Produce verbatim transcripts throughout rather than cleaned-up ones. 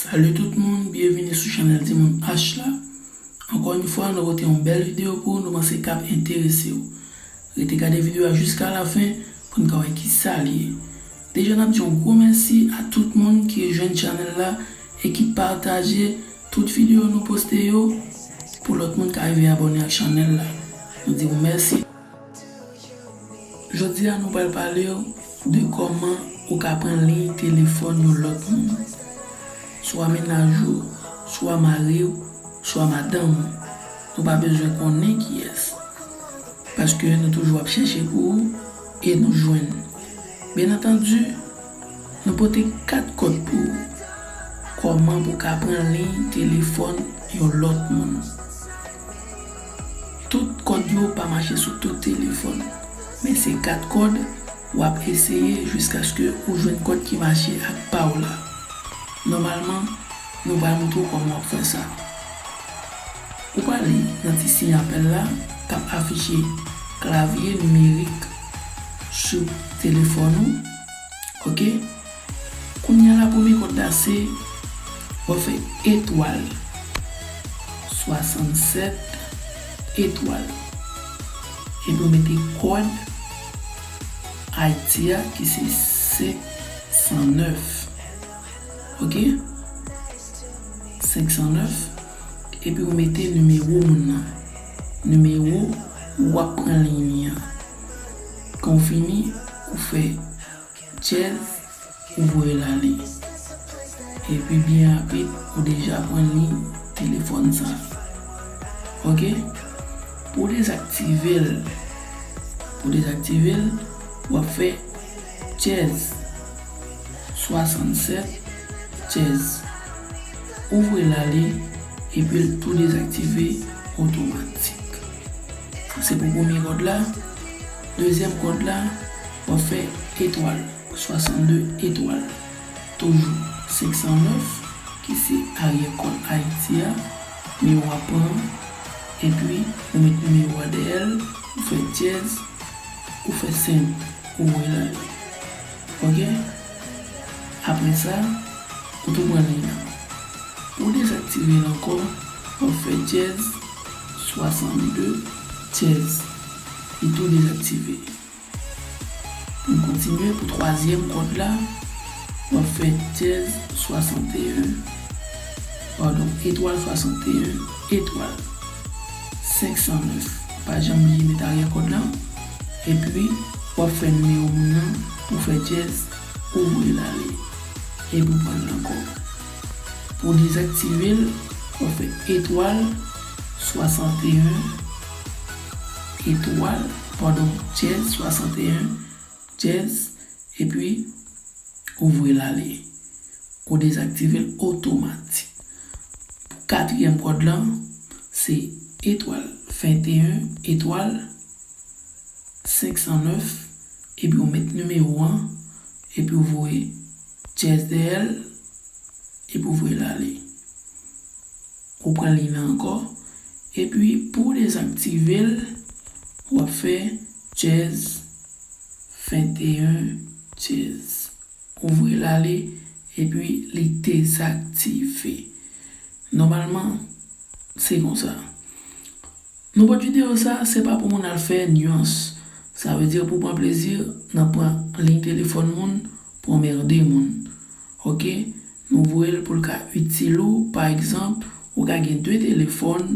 Salut tout moun, byenvini sou chanèl Timoun H la. Ankò yon fwa, nou pote yon bèl videyo pou ou, nou panse k ap enterese w. Rete gade videyo a jiska lafen pou n ka wè kisa l ye. Deja n ap di yon gwo mèsi a tout moun ki jwenn chanèl la e ki pataje tout videyo nou poste yo pou lòt moun ka rive abòne ak chanèl la. Nou di w mèsi. Jodi a nou pral pale w de kòman ou ka pran liy telefòn yon lòt moun. Swa mennaj ou, swa mari w, swa madanm ou. Nou pa bezwen konnen kiyès. Paske nou toujou ap chèche pou ou e nou jwenn. Byen antandi, nou pote kat kòd pou ou. Kòman pou w ka pran liy telefòn yon lòt moun. Tout kòd yo pa mache sou tout telefòn, men se kat kòd w ap eseye jiskaske ou jwenn kòd ki mache ak pa w la. Nòmalman, nou pral montre w kòman w ap fè sa. Ou prale nan ti siy apèl la k ap afiche klavye nimerik sou telefòn ou. Oke? Kounye a la, premye kòd la se w ap fè etwal swasannsèt etwal. Epi w mete kòd Ayiti a ki se senk san nèf. Oke? Senk san nèf. Epi w mete nimewo moun nan. Nimewo w ap pran liy li an. Kan w fini, ou fè dyèz, ou voye l ale. Epi byen rapid, ou deja pran liy telefòn sa. Oke? Pou w dezaktive l, pou w dezaktive l, w ap fè dyèz swasannsèt dyèz. Ou voye l ale, epi l tou dezaktive otomatik. Sa se pou premye kòd la. Dezyèm kòd la, w ap fè etwal swasann de etwal. Toujou senk san nèf, ki se aryè kòd Ayiti a, men w ap pran, epi ou met nimewo a dèyè l, ou fè dyèz, ou fè senk, ou voye l ale. Oke? Apre sa, ou tou pran liy la. Pou w dezaktive l ankò, w ap fè dyèz swasann de dyèz. Li tou dezaktive. Pou n kontinye, pou twazyèm kòd la, w ap fè dyèz swasanteyen, padon, etwal swasanteyen, etwal senk san nèf. Pa janm bliye met aryè kòd la. Epi, w ap fè nimewo moun nan, ou fè dyèz, ou voye l ale. Epi w pran l ankò. Pou w dezaktive l, w ap fè etwal swasanteyen, etwal, padon, dyèz swasanteyen, dyèz, epi ou voye l ale. Ou dezaktive l otomatik. Pou katriyèm kòd lan, se etwal venteyen, etwal senk san nèf, epi ou met nimewo an, epi ou voye dyèz dèyè l, epi ou voye l ale. Ou pran liy lan ankò, epi pou w dezaktive l, w ap fè dyèz venteyen dyèz. Ou voye l ale, epi li dezaktive. Nòmalman, se konsa. Nou pote videyo sa, se pa pou moun al fè nyans. Sa vle di pou pran plezi nan pran liy telefòn moun pou anmède moun. Oke? Nou voye l pou l ka itil ou. Pa egzanp, ou ka gen de telefòn.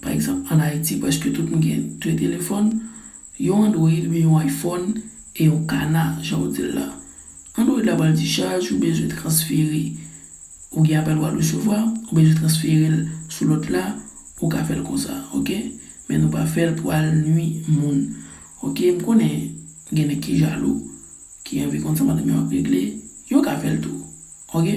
Pa egzanp, ann Ayiti, prèske tout moun gen de telefòn. Yon Android oubyen yon iPhone e yon kana, jan w di l la. Android la pral dichaj, ou bezwen transfere. Ou gen apèl w al resevwa, ou bezwen transfere l sou lòt la, ou ka fè l konsa, oke? Men nou pa fè l pou al nwi moun. Oke, m konnen gen nèg ki jalou, ki anvi konn sa madanm yo ap regle, yo ka fè l tou. Oke?